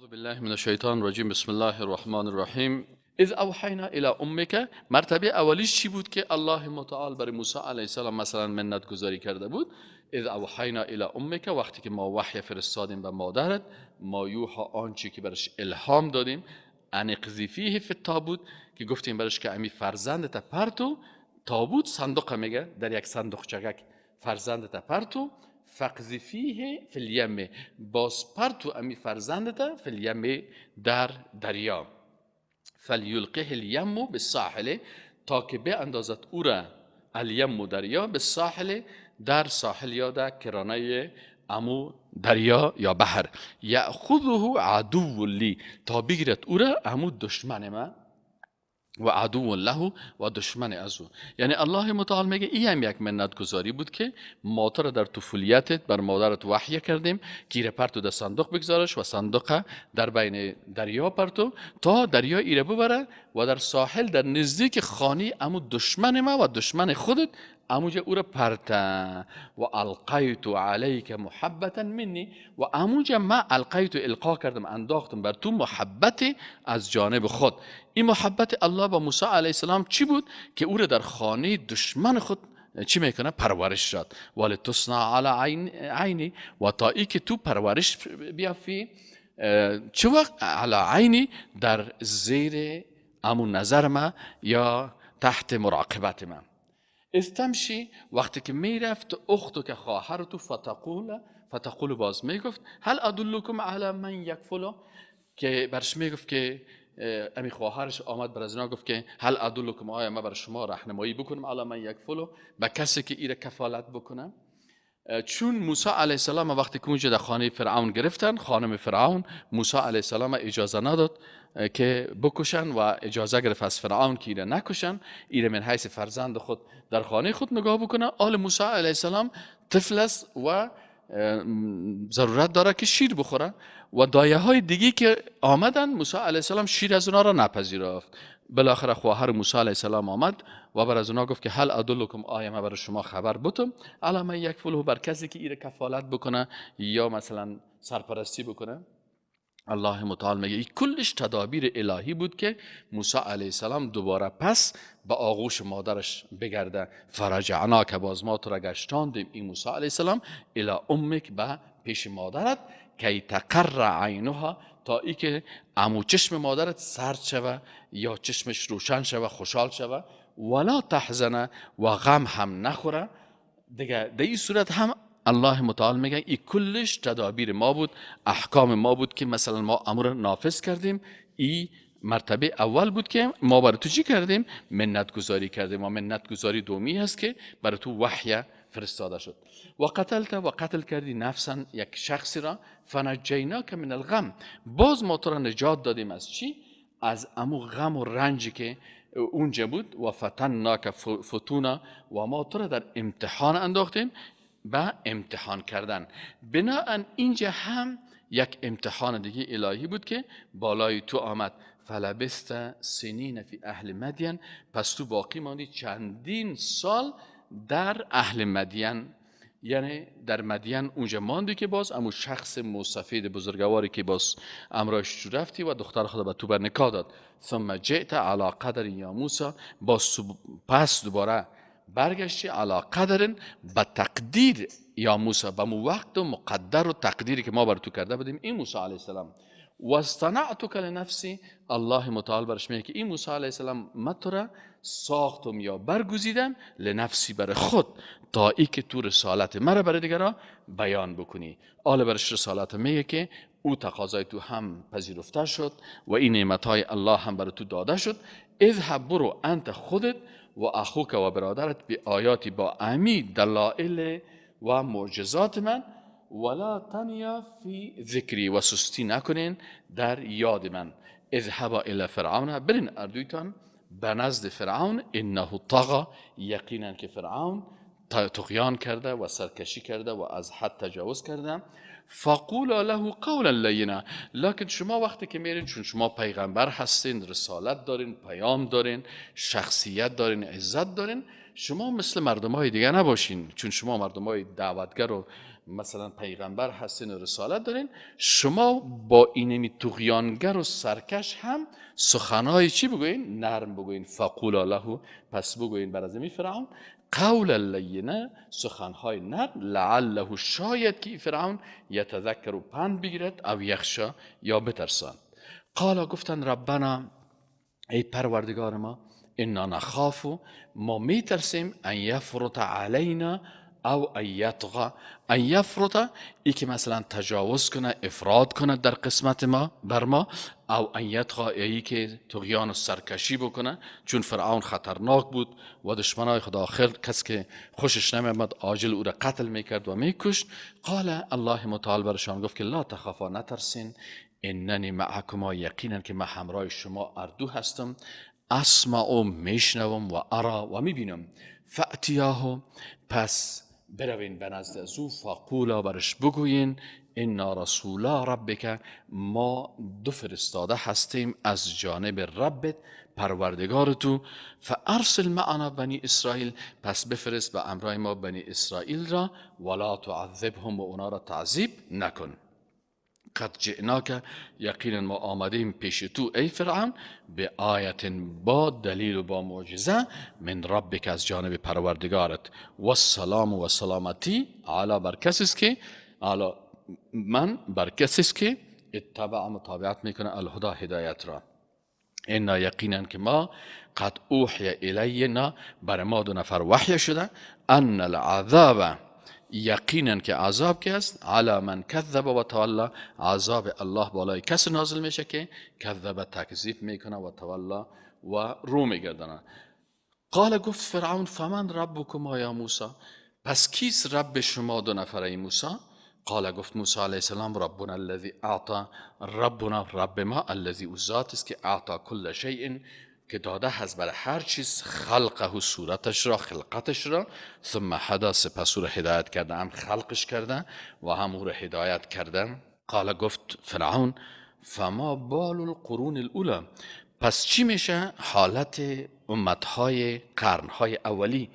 اعوذ بالله من الشیطان الرجیم. بسم الله الرحمن الرحیم. اذ اوحینا الی امک، مرتبه اولیش چی بود که الله متعال برای موسی علیه السلام مثلا منت گذاری کرده بود؟ اذ اوحینا الی امک، وقتی که ما وحی فرستادیم به مادرت، ما یوحا، آنچه که برش الهام دادیم، ان اقذفیه فی التابوت، که گفتیم برش که امی فرزندت پرتو تابوت، صندوق میگه، در یک صندوق چگک فرزندت پرتو، فقذفیه فی الیم، باز پرتو امی فرزندت فی الیم، در دریا، فلیلقه الیم بالساحل، تا که به اندازت او را الیم دریا، بالساحل، در ساحل یا در کرانه امو دریا یا بحر، یأخذه عدو لی، تا بگیرد او را امو دشمن ما، و عدو له، و دشمن از او. یعنی الله متعال میگه این هم یک منت گذاری بود که ما تو را در طفولیتت بر مادرت وحی کردیم که ایره پرتو در صندوق بگذارش و صندوق در بین دریا پرتو تا دریا ایره ببره و در ساحل در نزدیک خانه امو دشمن ما و دشمن خودت اموجا او را پرته. و القیت علیک محبتا منی، و اموجا ما القیت القا کردم، انداختم بر تو محبت از جانب خود. این محبت الله با موسی علیه السلام چی بود؟ که او را در خانه دشمن خود چی میکنه؟ پرورش داد. ولتصنع علی عینی، و تا ای که تو پرورش بیافی چه وقت؟ علی عینی، در زیر امو نظر ما یا تحت مراقبت ما. استمشی، وقتی که میرفت اختو که خواهر تو، فتقول باز میگفت هل ادلکم علی من یکفلو، که برش میگفت که امی خواهرش آمد بر از اینا گفت که هل ادلکم، آیا ما بر شما راهنمایی بکنم علی من یکفلو، به کسی که ایره کفالت بکنم. چون موسی علیه السلام وقتی که اونجا در خانه فرعون گرفتن، خانم فرعون موسی علیه السلام اجازه نداد که بکشن و اجازه گرفت از فرعون که ایره نکشن، ایره من حیث فرزند خود در خانه خود نگاه بکنه. آل موسی علیه السلام طفل است و ضرورت داره که شیر بخوره و دایه های دیگه که آمدن موسی علیه السلام شیر از اونا را نپذیرفت. بالاخره خواهر موسی علیه السلام آمد و بر از اونا گفت که هل ادلکم، آیا من بر شما خبر بتم علی من یکفله، بر کسی که ایره کفالت بکنه یا مثلا سرپرستی بکنه. الله متعال میگه این کلش تدابیر الهی بود که موسی علیه السلام دوباره پس به آغوش مادرش بگرده. فرجعنا، که باز ما تو را گشتاندیم این موسی علیه السلام، الی امک، به پیش مادرت، کی تقر عینها، تا ای که امو چشم مادرت سرد شوه یا چشمش روشن شوه، خوشحال شوه، ولا تحزنه، و غم هم نخوره. دیگه در این صورت هم الله متعال میگه این کلش تدابیر ما بود، احکام ما بود که مثلا ما امر نافذ کردیم. این مرتبه اول بود که ما برای تو چی کردیم؟ منت گذاری کردیم. و منت گذاری دومی هست که برای تو وحی فرستاده شد. و قتلت، و قتل کردی، نفسا، یک شخصی را، فنجیناک من الغم، باز ما تو را نجات دادیم از چی؟ از امو غم و رنجی که اونجا بود. و فتناک فتونا، و ما تو را در امتحان انداختیم به امتحان کردن. بناهن اینجا هم یک امتحان دیگه الهی بود که بالای تو آمد. فلبست سنین فی اهل مدین، پس تو باقی ماندی چندین سال در اهل مدین، یعنی در مدین اونجا ماندی که باز امو شخص موسفید بزرگواری که باز امرایش تو رفتی و دختر خود به تو بر نکاح داد. ثم جئت علی قدر یا موسی، باز پس دوباره برگشتی علی قدر، به تقدیر یا موسی، به مو وقت و مقدر و تقدیری که ما بر تو کرده بودیم این موسی علیه السلام. و اصطنعتک لنفسی، الله متعال برش میگه که این موسی علیه السلام ما تو را ساختم یا برگزیدم لنفسی، برای خود، تا ای که تو رسالت مرا برای دیگران بیان بکنی. آل برش رسالت میگه که او تقاضای تو هم پذیرفته شد و این نعمتهای الله هم برای تو داده شد. اذهب، برو، انت خودت، و اخوک، و برادرت، به آیاتی، با امی دلائل و معجزات من، ولا تنیا فی ذکری، و سستی نکنین در یاد من. اذهبا الی فرعون، برین اردویتان به نزد فرعون، انه طغی، یقینا که فرعون طغیان کرده و سرکشی کرده و از حد تجاوز کرده. فقولا له قولا لینا، لکن شما وقتی که میرین، چون شما پیغمبر هستین، رسالت دارین، پیام دارین، شخصیت دارین، عزت دارین، شما مثل مردم های دیگه نباشین، چون شما مردم های دعوتگر و مثلا پیغمبر هستین و رسالت دارین، شما با اینمی طغیانگر و سرکش هم سخنهای چی بگوین؟ نرم بگوین. فقولا له، پس بگوین بر از می فرعون قول لینه، سخنهای نرم، لعله شاید که فرعون یتذکر و پند بگیرد، او یخشا یا بترسان. قالا گفتن ربنا، ای پروردگار ما، انا نخاف، ما میترسیم، ان یفرط علینا او ان یطغی. ان یفرط ای که مثلا تجاوز کنه، افراد کنه در قسمت ما بر ما، او ان یطغی ای که طغیان و سرکشی بکنه، چون فرعون خطرناک بود و دشمنای خدا آخر کس که خوشش نمیامد عاجل او را قتل میکرد و میکشت. قال الله متعال برشان گفت که لا تخافا، نترسین، اننی معکما، یقینا که من همراه شما اردو هستم، اسمع میشنوم و ارا و میبینم. فأتیاه، پس بروین به نزد از او، فقولا برش بگویین، انا رسولا ربک، ما دو فرستاده هستیم از جانب ربت، پروردگار تو. فارسل معنا بنی اسرائیل، پس بفرست به امرای ما بنی اسرائیل را، ولا تعذبهم، و اونا را تعذیب نکن. قد جئناک، یقینا ما آمدیم پیش تو ای فرعون، به آیت، با دلیل و با معجزه، من ربک، از جانب پروردگارت، و السلام و سلامتی علی بر کسی است که، علی من بر کسی است که اتبع متابعت میکنه الهدی هدایت را. انا یقینا که ما قد اوحی الینا، بر ما دو نفر وحی شده، ان العذاب، یقینا که عذاب که است، علی من کذب و تولا، عذاب الله بالای کس نازل میشه که کذب تکذیب میکنه و تولا و رو میگردانه. قال گفت فرعون فمن ربکما یا موسی، پس کیست رب شما دو نفره ای موسی؟ قال گفت موسی علیه السلام ربنا الذی اعطا، ربنا رب ما، الذی او ذات است که اعطا کل شیء، که داده هست بر هر چیز، خلقه صورتش را، خلقتش را، ثم هدا سپس او را هدایت کرده، هم خلقش کرده و هم او را هدایت کرده. قال گفت فرعون فما بال القرون الاولى، پس چی میشه حالت امتهای قرنهای اولی؟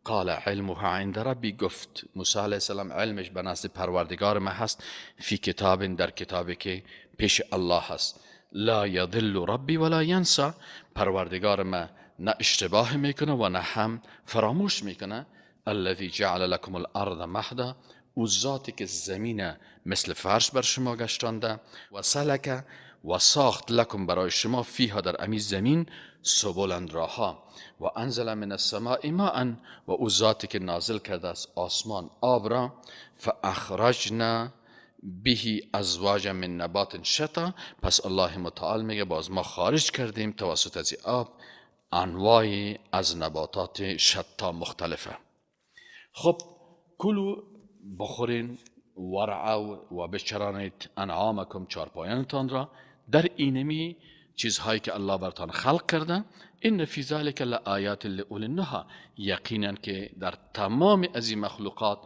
قال علمها عند ربی، گفت موسی علیه السلام علمش به نزد پروردگار ما هست، فی کتاب، در کتابی که پیش الله هست، لا یضل ربی ولا ینسا، پروردگار ما نه اشتباه میکنه و نه هم فراموش میکنه. الذی جعل لکم الارض مهدا، او ذاتی که زمین مثل فرش بر شما گشتانده، و سلک و ساخت لکم برای شما، فیها در امی زمین، سبلا راها، و انزل من السماء ماء، و او ذاتی که نازل کرده از آسمان آب را، فاخرجنا بهی ازواج من نبات شتا، پس الله متعال میگه باز ما خارج کردیم توسط از آب انواع از نباتات شتا مختلفه. خب کلو بخورین، ورعو و بچرانید، انعامکم چارپایانتان را، در اینمی چیزهایی که الله برتان خلق کرده. ان فی ذلک لآیات لأولی النهی، یقینا که در تمام از این مخلوقات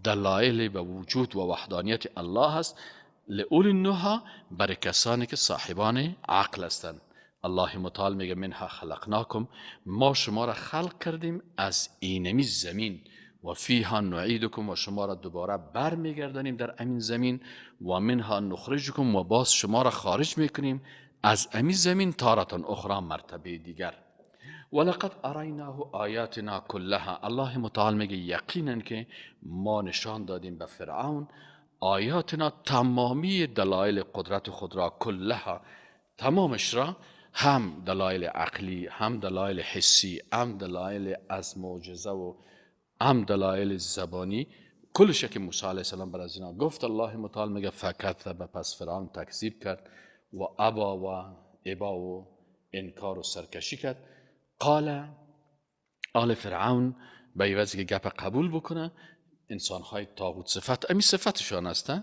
دلایل به وجود و وحدانیت الله هست، لأولی النهی برای کسانی که صاحبان عقل هستند. الله متعال میگه منها خلقناکم، ما شما را خلق کردیم از اینمی زمین، و فیها نعیدکم، و شما را دوباره بر میگردانیم در امین زمین، و منها نخرجکم، و باز شما را خارج میکنیم از امین زمین، تارة اخرى مرتبه دیگر. ولقد اریناه آیاتنا کلها، الله متعال میگه یقینا که ما نشان دادیم به فرعون آیاتنا تمامی دلایل قدرت خود را، کلها تمامش را، هم دلایل عقلی، هم دلایل حسی، هم دلایل از معجزه و هم دلایل زبانی، کلش که موسی علیه السلام بر از اینا گفت. الله متعال میگه فکذب، پس فرعون تکذیب کرد، و ابا و ابا و انکار و سرکشی کرد. قال آل فرعون به عوضی که گپ قبول بکنه، انسانهای طاغوت صفت، امی صفتشان است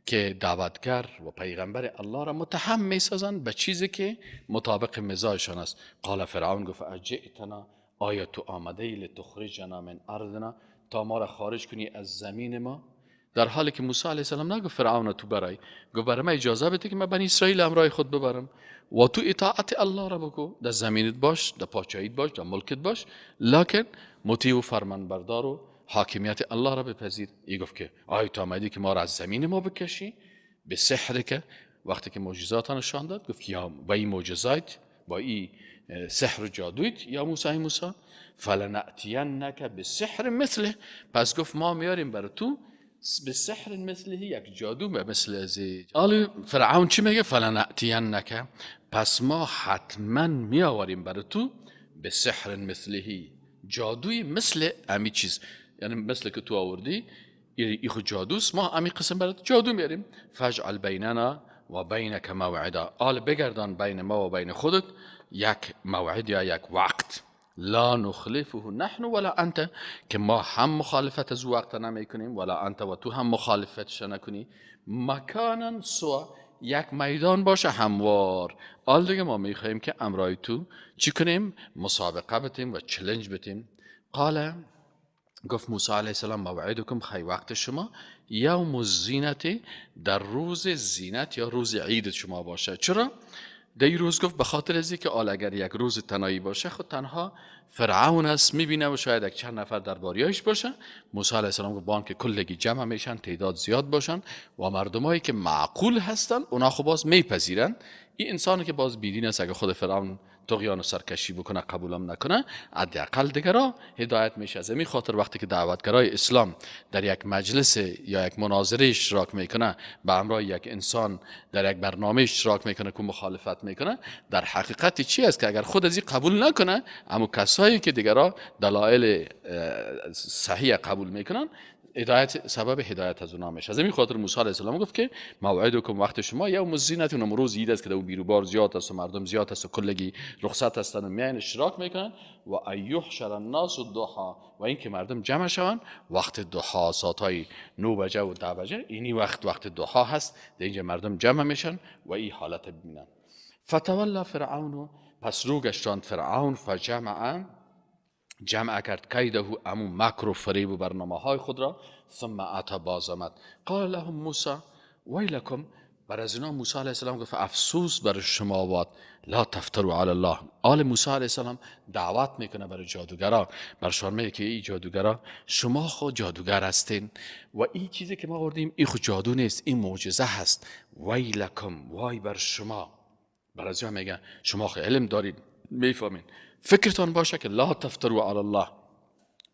که دعوتگر و پیغمبر الله را متهم میسازند به چیزی که مطابق مزاجشان است. قال فرعون گفت اجئتنا، آیا تو آمده ای لتخرجنا من ارضنا، تا ما را خارج کنی از زمین ما؟ در حالی که موسی علیه السلام نگفت فرعون تو برای، گفت برای من اجازه بده که من بنی اسرائیل همراه خود ببرم و تو اطاعت الله را بکو، در زمینت باش، در پادشاهیت باش، در ملکت باش، لکن مطیع و فرمانبردار و حاکمیت الله را بپذیر. ای گفت که آی تو آمدی که ما را از زمین ما بکشی به سحر، که وقتی که معجزات نشان داد گفت یا با این معجزات، با این سحر و جادویت یا موسی، ای موسی فلنأتینک بسحر مثله، پس گفت ما میاریم برای تو به سحر مثله، یک جادو به مثل از. آلی فرعون چی میگه؟ فلنأتینک، پس ما حتما میآوریم برای تو به سحر مثله، جادوی مثل امی چیز، یعنی مثل که تو آوردی ای خود جادوست، ما امی قسم برات جادو میاریم. فاجعل بیننا و بینک موعدا، آل بگردان بین ما و بین خودت یک موعد یا یک وقت، لا نخلفه نحن ولا انت، که ما هم مخالفت از وقت نمیکنیم ولا انت و تو هم مخالفتش نکنی، مکانا سوا، یک میدان باشه هموار. آل دیگه ما میخواییم که امرای تو چی کنیم؟ مسابقه بتیم و چلنج بتیم. قال گفت موسی علیه السلام موعدکم، خی وقت شما یوم الزینت، در روز زینت یا روز عید شما باشه. چرا؟ در این روز گفت به خاطر از که آل اگر یک روز تنهایی باشه خود تنها فرعون است میبینه و شاید یک چند نفر درباریایش باشه. موسی علیه السلام گفت بان که کلگی جمع میشن، تعداد زیاد باشن و مردمایی که معقول هستن اونا خب باز میپذیرن. این انسانی که باز بیدین است اگه خود فرعون طغیان و سرکشی بکنه قبولم نکنه، حداقل دیگرا هدایت میشه. از این خاطر وقتی که دعوتگرای اسلام در یک مجلس یا یک مناظره اشتراک میکنه، به همراه یک انسان در یک برنامه اشتراک میکنه که مخالفت میکنه، در حقیقت چی است که اگر خود از این قبول نکنه، اما کسایی که دیگرا دلایل صحیح قبول میکنن، هدایت سبب هدایت از اونها میشه. از این خاطر موسی علیه السلام گفت که موعدکم وقت شما یوم الزینت، اونم روز عید است که در بیروبار زیاد است و مردم زیاد است و کلگی رخصت هستن و میان اشتراک میکنن، و ایحشر الناس الضحى، و اینکه مردم جمع شوند وقت ضحا، ساعت‌های 9 بجه و 10 بجه، اینی وقت وقت ضحا هست، در اینجا مردم جمع میشن و این حالت ببینن. فتولى فرعون، پس رو گشتاند فرعون، فجمع، جمع کرد کیده، امو مکر و فریب و برنامه های خود را، ثم اتی، باز آمد. قال لهم موسی ویلکم، بر از اینا موسی علیه السلام گفت افسوس بر شما باد، لا تفتروا علی الله. آل موسی علیه السلام دعوت میکنه برای جادوگرا، برشان میگه که ای جادوگرا شما خود جادوگر هستین و این چیزی که ما آوردیم این خود جادو نیست، این معجزه هست. ویلکم، وای بر شما. بر از اینا میگه شما خود علم دارید میفهمین، فکرتان باشه که لا تفتروا علی الله،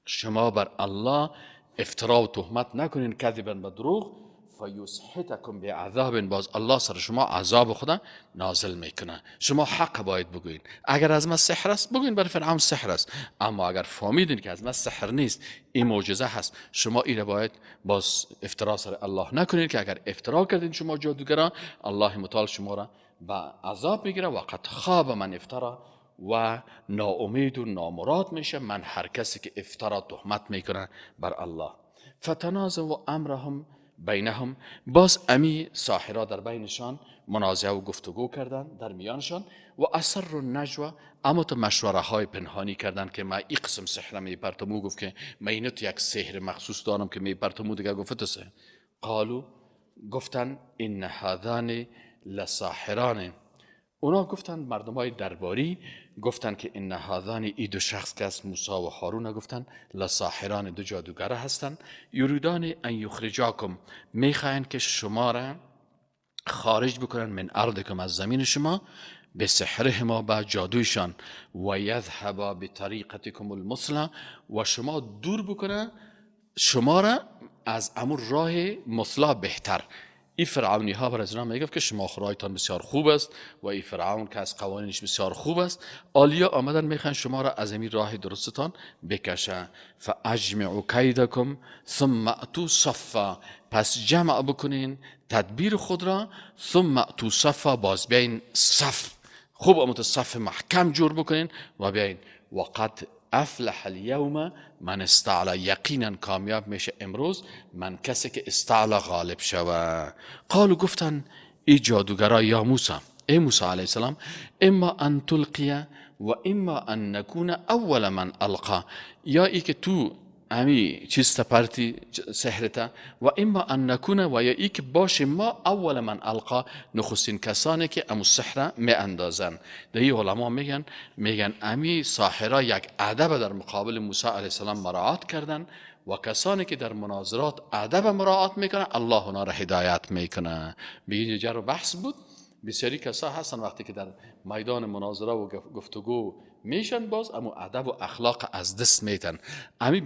شما بر الله افترا و تهمت نکنین، کذبا به دروغ، فیسحتکم بعذاب، باز الله سر شما عذاب خدا نازل میکنه. شما حق باید بگوین، اگر از ما سحر است بگوین بر فرعون سحر است، اما اگر فهمیدین که از ما سحر نیست، این معجزه هست، شما ایره باید باز افترا سر الله نکنین که اگر افترا کردین شما جادوگران، الله متعال شما را به عذاب میگیره. وقد خاب من افترا، و ناامید و نامراد میشه من هر کسی که افترا تهمت میکنه بر الله. فتنازعوا امرهم بینهم، باز امی ساحرا در بینشان منازعه و گفتگو کردن در میانشان، و اصر النجوه، اما تو مشوره های پنهانی کردن که ما ای قسم سحر میپرتمو، گفت که ما اینو تو یک سحر مخصوص دارم که میپرتمو، دیگه گفت تو سحر. قالو، گفتن ان هذان لساحران، اونا گفتن مردم های درباری گفتن که ان هذان، ای دو شخص که از موسی و هارون گفتن لساحران، دو جادوگر هستند، یریدان ان یخرجاکم، میخواین که شما را خارج بکنن من ارضکم، از زمین شما، به سحرهما، به جادویشان، و یذهبا بطریقتکم المثلی، و شما دور بکنه شما را از امور راه مثلا بهتر. این فرعونی ها بر از اینا میگفت که شما خرایتان بسیار خوب است و این فرعون که از قوانینش بسیار خوب است، آلیا آمدن میخوان شما را از این راه درستتان بکشه. فاجمعوا کیدکم ثم اتوا صفا، پس جمع بکنین تدبیر خود را، ثم اتوا صفا، باز بیاین صف خوب امت صف محکم جور بکنین و بیاین. وقد افلح اليوم من استعلا، یقینا کامیاب میشه امروز من کسی که استعلا غالب شوه. قالو، گفتن ای جادوگرا یا موسی، ای موسی علیه السلام، اما ان تلقی و اما ان نکون اول من القا، یا ای که تو امی چیز تپرتی سحرتا، و اما ان نکون، و یا ای که باشه ما اول من القا، نخستین کسانی که امو سحر می اندازن. در این علما میگن امی ساحرا یک ادب در مقابل موسی علیه السلام مراعات کردن و کسانی که در مناظرات ادب مراعات میکنه الله اونا را هدایت میکنه. بگید جر و بحث بود، بسیاری کسا هستن وقتی که در میدان مناظره و گفتگو میشن باز اما ادب و اخلاق از دست میتن، امی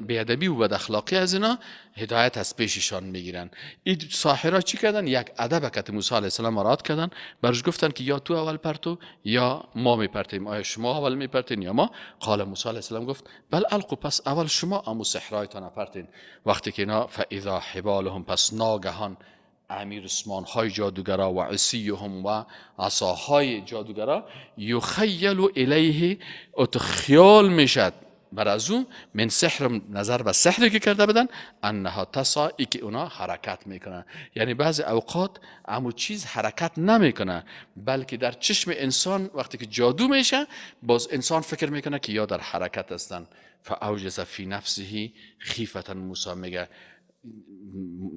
بیادبی و بد اخلاقی از اینا هدایت از پیششان میگیرن. این ساحرا چی کردن؟ یک ادب که موسی علیه السلام مراعات کردن، برش گفتن که یا تو اول پرتو یا ما میپرتیم، آیا شما اول میپرتین یا ما؟ قال موسی علیه السلام گفت بل القوا، پس اول شما امو سحرایتان پرتین. وقتی که اینا فاذا حبالهم، پس ناگهان امیر عثمان های جادوگرا و عصیهم و عصاهای جادوگرا یخیل الیه، اتخیال میشد بر از اون من سحر، نظر به سحری که کرده بدن، انها تسعی، ای که اونا حرکت میکنن. یعنی بعضی اوقات امو چیز حرکت نمیکنه، بلکه در چشم انسان وقتی که جادو میشه باز انسان فکر میکنه که یا در حرکت هستن. فاوجس فی نفسه خیفة، موسی میگه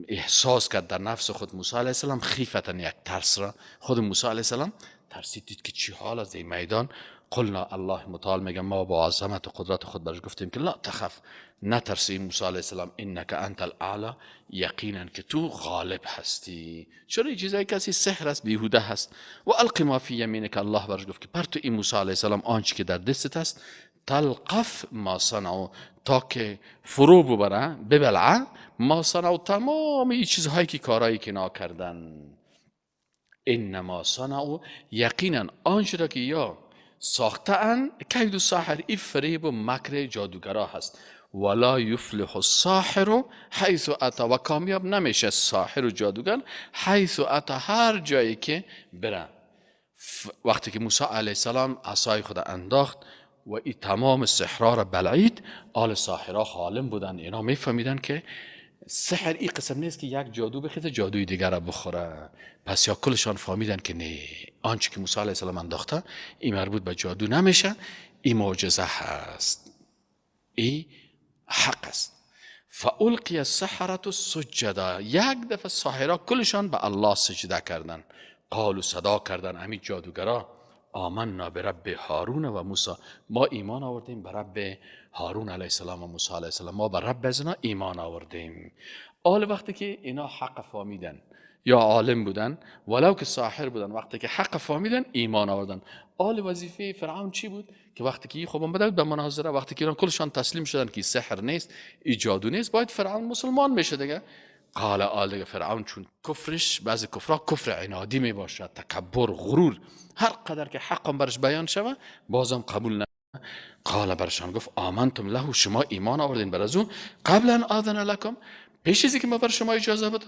احساس کرد در نفس خود موسی علیه السلام خیفتن، یک ترس را خود موسی علیه السلام ترسید، دید که چی حال از این میدان. قلنا، الله متعال میگه ما با عظمت و قدرت خود برش گفتیم که لا تخف، نترسی موسی علیه السلام، انک انت الاعلی، یقینا که تو غالب هستی. چرا این چیزای کسی سحر است، بیهوده هست. و الق ما فی یمینک، الله برش گفت که پر تو این موسی علیه السلام آنچه که در دستت است، تلقف ما صنعوا، تا که فرو ببره ببلعه ما صنعوا، تمام این چیزهایی که کارهایی که ناکردن. انما صنعوا، یقینا آنچه را که یا ساخته ان، کید الساحر، این فریب و مکر جادوگرا هست. ولا یفلح الساحر حیث اتی، و کامیاب نمیشه ساحر و جادوگر حیث اتی، هر جایی که بره. وقتی که موسی علیه السلام عصای خود انداخت و این تمام سحرها را بلعید، آل ساحرها عالم بودن، اینا میفهمیدن که سحر این قسم نیست که یک جادو بخیزه جادوی دیگر را بخوره. پس یا کلشان فهمیدن که نه، آنچه که موسی علیه السلام انداخته این مربوط به جادو نمیشه، این معجزه هست، این حق است. فالقی السحرة سجدا، یک دفعه ساحرها کلشان به الله سجده کردن، قالوا، صدا کردن همین جادوگرا، آمنا برب هارون و موسی، ما ایمان آوردیم به رب هارون علیه السلام و موسی علیه السلام، ما به رب از اینا ایمان آوردیم. آل وقتی که اینا حق فهمیدن یا عالم بودن ولو که ساحر بودن، وقتی که حق فهمیدن ایمان آوردن. آل وظیفه فرعون چی بود؟ که وقتی که خب آمده بود به مناظره، وقتی که اینا کلشان تسلیم شدن که سحر نیست، ای جادو نیست، باید فرعون مسلمان میشه دیگه. قال آل دیگه فرعون چون کفرش، بعضی کفرها کفر عنادی می باشد، تکبر، غرور، هر قدر که حقم برش بیان شوه بازم قبول نه. قال برشان گفت آمنتم له، شما ایمان آوردین بر از اون، قبل ان آذن لکم، پیش از که ما بر شما اجازه بدم،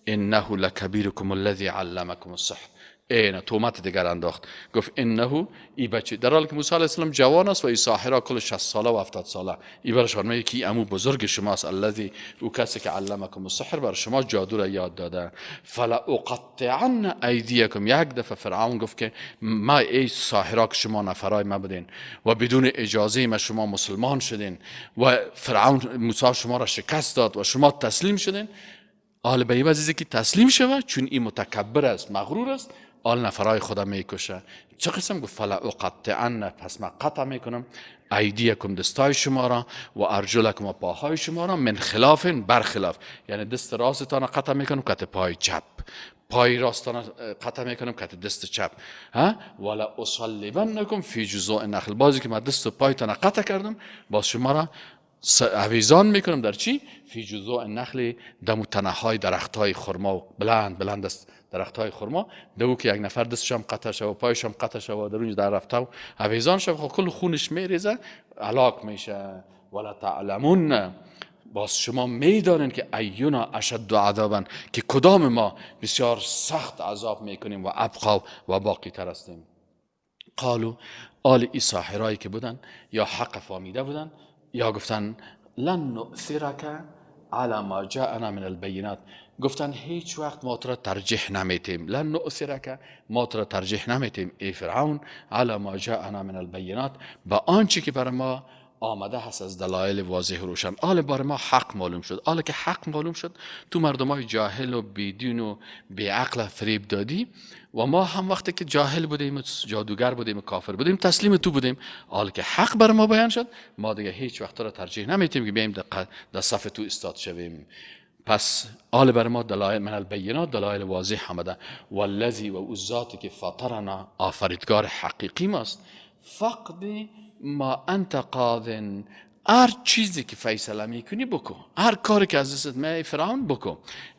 انه لکبیرکم الذی علمکم السحر. اینه تومت دیگر انداخت، گفت انه ای بچه، در حالی که موسی علیه السلام جوان است و ای ساحرا کل 60 ساله و 70 ساله، ای برشان میگه که امو بزرگ شماست، الذی، او کسی که علمکم السحر، بر شما جادو را یاد داده. فلا اقطعن ایدیکم، یک دفعه فرعون گفت که ما ای ساحرا که شما نفرای ما بودین و بدون اجازه ما شما مسلمان شدین و فرعون موسی شما را شکست داد و شما تسلیم شدین. آل به این که تسلیم شوه، چون این متکبر است، مغرور است، آل نفرای خدا میکشه. چه قسم؟ گفت فلا اقطعن، پس من قطع میکنم ایدیکم، دستای شما را، و ارجلکم، و پاهای شما را، من خلاف، برخلاف، یعنی دست راستتان قطع میکنم کت پای چپ، پای راستان قطع میکنم کت دست چپ، ها، ولا اصلبنکم فی جذوع النخل، بازی که من دست و پایتان قطع کردم باز شما را آویزان میکنم در چی؟ فی جذوع النخل، دم تنه های درخت های خرما، بلند بلند است درخت های خرما، دو که یک نفر دستش هم قطع شوه و پایش هم قطع شوه و در اونجا در رفته و آویزان شوه، خب کل خونش میریزه، هلاک میشه. ولا تعلمون، باز شما میدانین که ایونا اشد عذابا، که کدام ما بسیار سخت عذاب میکنیم و ابقا و باقی تر هستیم. قالو، آل ای ساحرایی که بودن یا حق فامیده بودن یا گفتن لن نؤثرک علی ما جاءنا من البینات، گفتن هیچ وقت ما تو را ترجیح نمیتیم، لن نؤثرک، ما تو را ترجیح نمیتیم ای فرعون، علی ما جاءنا من البینات، با آنچه که بر ما آمده هست از دلایل واضح و روشن. آل بار ما حق معلوم شد. آل که حق معلوم شد، تو مردمای جاهل و بیدین و بیعقل فریب دادی و ما هم وقتی که جاهل بودیم و جادوگر بودیم و کافر بودیم تسلیم تو بودیم. آل که حق بر ما بیان شد، ما دیگه هیچ وقت را ترجیح نمیتیم که بیایم در صف تو استاد شویم. پس آل بر ما دلایل من البینات، دلایل واضح آمده. والذی و او ذاتی که فطرنا، آفریدگار حقیقی ماست، فقد ما انت قاض، هر چیزی که فیصله میکنی بکن، هر کاری که از دستت میای فرعون بکن.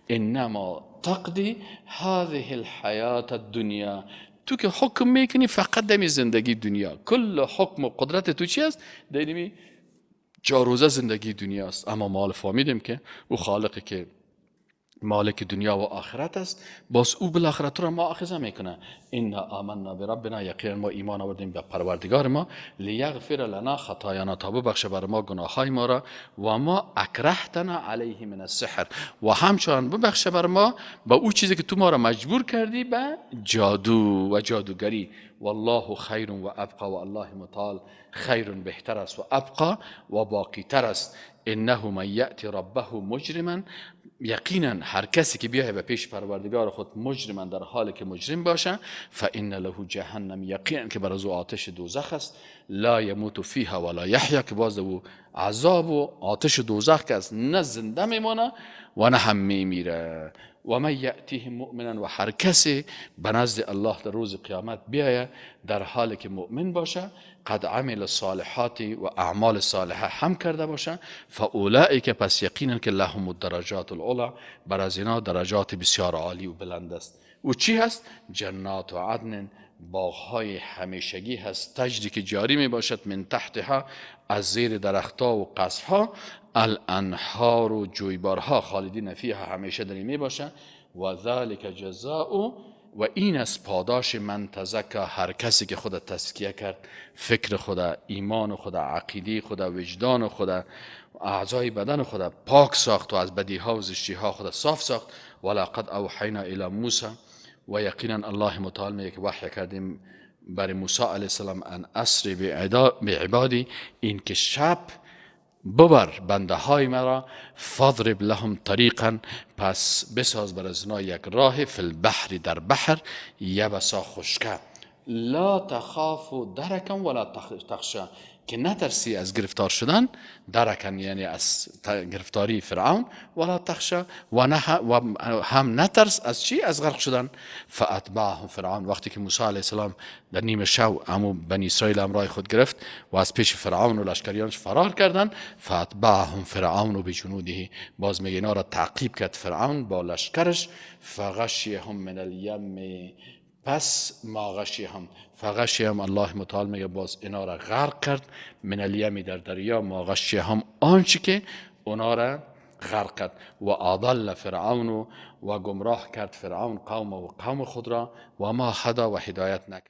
انما تقضی هذه الحیات الدنیا، تو که حکم میکنی فقط دمی زندگی دنیا، کل حکم و قدرت تو چی است؟ دمی 4 روزه زندگی دنیا است. اما ما فهمیدیم که او خالقی که مالک دنیا و آخرت است، باز او بالاخره تو را مؤاخذه میکنه. انا آمنا بربنا، یقینا ما ایمان آوردیم به پروردگار ما، لیغفر لنا خطایانا، تا ببخشه بر ما گناههای ما را، و ما اکرهتنا علیه من السحر، و همچنان ببخشه بر ما با او چیزی که تو ما را مجبور کردی به جادو و جادوگری. والله خیر و ابقا، و الله متعال خیر بهتر است و ابقا و باقی تر است. انه من یأتی ربه مجرما، یقینا هر کسی که بیاید به پیش پروردگار خود مجرما، در حالی که مجرم باشه، فان له جهنم، یقینا که بر از او آتش دوزخ است، لا یموت فیها ولا یحیا، که باز او عذاب و آتش دوزخ که است نه زنده میمانه و نه هم میمیره. و من یأتیه مؤمنا، و هر کسی به نزد الله در روز قیامت بیاید در حالی که مؤمن باشه، قد عمل صالحات و اعمال صالحه هم کرده باشه، فاولئک، پس یقینا که لهم الدرجات العلی، بر از اینا درجات بسیار عالی و بلند است. و چی هست؟ جنات و عدن، باغهای همیشگی هست، تجری که جاری می باشد، من تحتها، از زیر درختها و قصرها، الانهار و جویبارها، خالدین فیها، همیشه در می باشه. و ذلک جزاء، و این از پاداش من تزکا، هر کسی که خود تزکیه کرد، فکر خود، ایمان خود، عقیده خود، وجدان خود، اعضای بدن خود پاک ساخت و از بدیها و زشتیها خود صاف ساخت. ولقد اوحینا الی موسی، و یقینا الله متعال میگه که وحی کردیم برای موسی علیه السلام، ان اسر بعبادی، این که شب ببر بنده های مرا، فاضرب لهم طریقا، پس بساز بر از اینا یک راه، فی البحر، در بحر، یبسا، خشکه، لا تخاف درکا ولا تخشا، که نترسی از گرفتار شدن، درکن یعنی از گرفتاری فرعون، ولا تخشا، و هم نترس از چی؟ از غرق شدن. فاتبعهم فرعون، وقتی که موسی علیه السلام در نیمه شب عمو بنی اسرائیل امرای خود گرفت و از پیش فرعون و لشکریانش فرار کردن، فاتبعهم فرعون بجنوده، باز میگه اینا را تعقیب کرد فرعون با لشکرش، فغشیهم من الیم، پس ما غشیهم، فغشیهم، الله متعال میگه باز اینا را غرق کرد، من الیم، در دریا، ما غشیهم، آنچه که اونا را غرق کرد. و اضل فرعون، و گمراه کرد فرعون قوم و قوم خود را، و ما هدا، و هدایت نکرد.